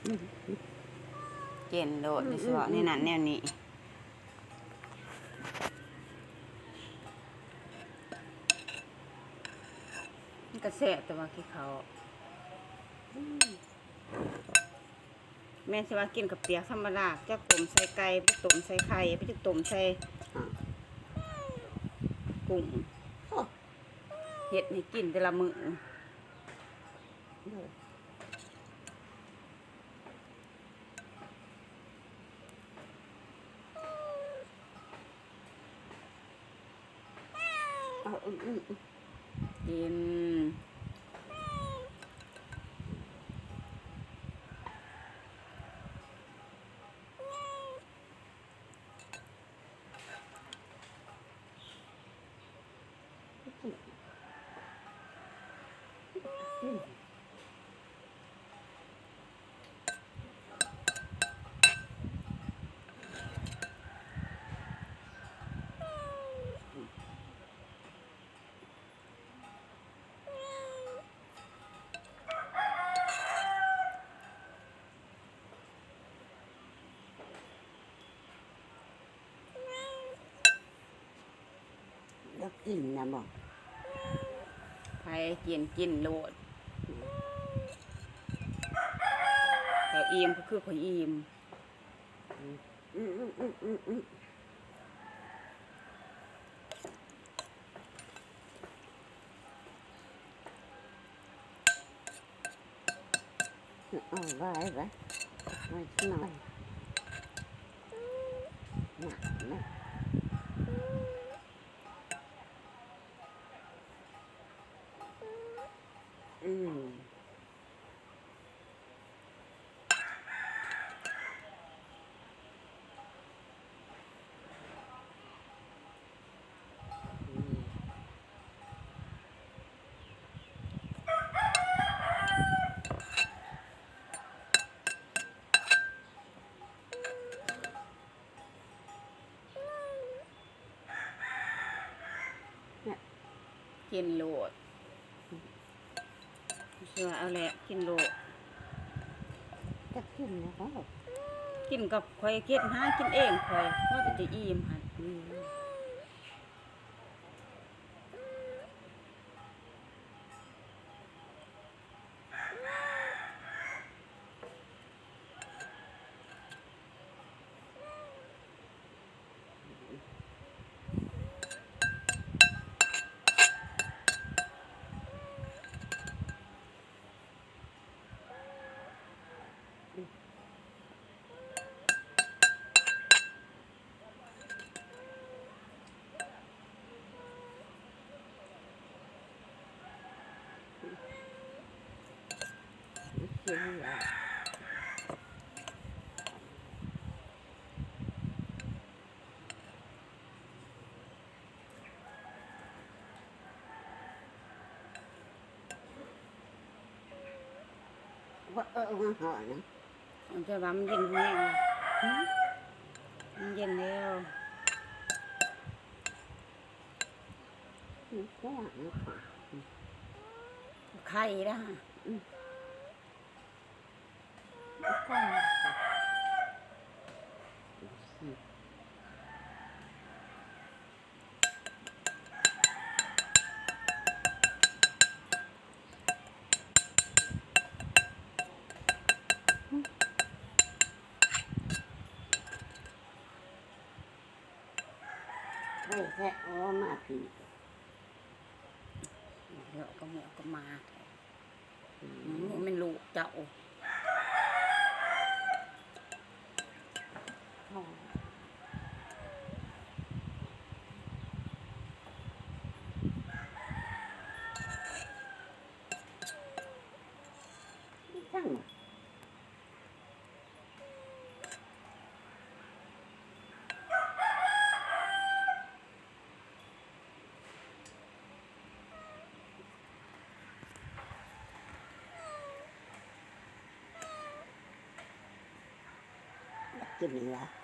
ເກັ່ນໂລດ ໂດຍສະເພາະໃນນັ້ນແນວນີ້ ມັນກະແຊບ ແຕ່ວ່າກິນເຂົ້າ ແມ່ນຊິວ່າກິນເຂົ້າປຽກທຳມະດາ ຈັກຕົ້ມໃສ່ໄກ່ ໄປຕົ້ມໃສ່ໄຂ່ ໄປຈັກຕົ້ມໃສ່ ອາ ກຸ້ງ ໂອ້ ເຮັດໃຫ້ກິນແຕ່ລະມື້ ໂດຍ ເອົາ ອືມ ອືມ ອືມ ກິນ ແລ້ວກິນນະບໍ? ໃຜກິນ ກິນໂລດ ເຂົາອີ່ມ ກໍຄືຂ້ອຍອີ່ມ ອືມ ອືມ ອືມ ອືມ ອືມ. ເອົາໄວ້ໄວ້ ໄວ້ໜ້ອຍ ໜັກນະ ອືມ. ກິນໂລດ ເຊື່ອເອົາແຫຼະ ກິນໂລດ ຈັກກິນແລ້ວ ກິນກັບຂ້ອຍ ເຮັດຫາກິນເອງຂ້ອຍ ພໍແຕ່ຈະອີ່ມຫັ້ນ ອືມ. ວ່າ ເອີ ເອີ ຮ້ອນນະ ແຕ່ວ່າມັນເຢັນແຮງ ຫືມ ມັນເຢັນແລ້ວ ມັນແກ້ວນະ ໄຂ່ລະ ອືມ. ໄປແຊະ ເອົາມາພີ້ ເລາະກັບໝູກັບໝາ. ອືມ ແມ່ນລູກເຈົ້າ ກິນນີ້ຫວາ?